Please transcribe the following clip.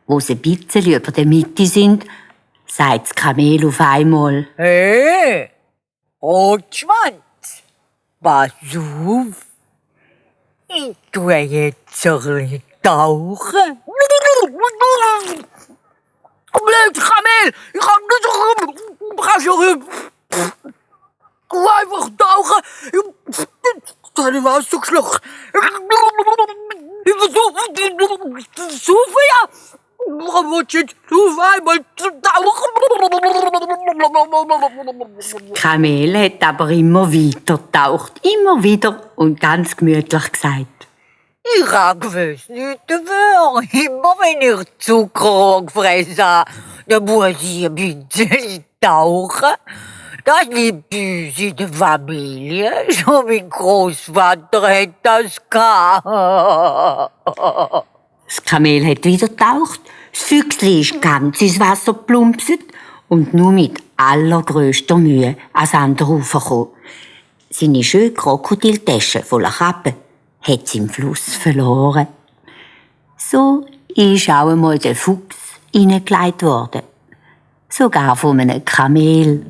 Wo sie ein bisschen über der Mitte sind, sagt das Kamel auf einmal: Hey, Rotschwanz, pass auf. Ich tue jetzt ein bisschen tauchen. Blöd Kamel, ich hab nicht so einfach tauchen. Ich hab Wasser geschluckt. Ich versuche ja. Warum willst du jetzt auf einmal tauchen? Das Kamel hat aber immer weiter getaucht, immer wieder und ganz gemütlich gesagt: Ich hab gewiss nicht dafür. Immer wenn ich Zucker gefressen habe, dann muss ich ein bisschen tauchen. Das liegt bei uns in der Familie. Schon mein Großvater hat das gehabt. Das Kamel hat wieder getaucht, das Füchsli ist ganz ins Wasser geplumpset und nur mit allergrößter Mühe ans andere Ufer gekommen. Seine schöne Krokodiltasche voller Kappen hat sie im Fluss verloren. So ist auch einmal der Fuchs hineingelegt worden. Sogar von einem Kamel.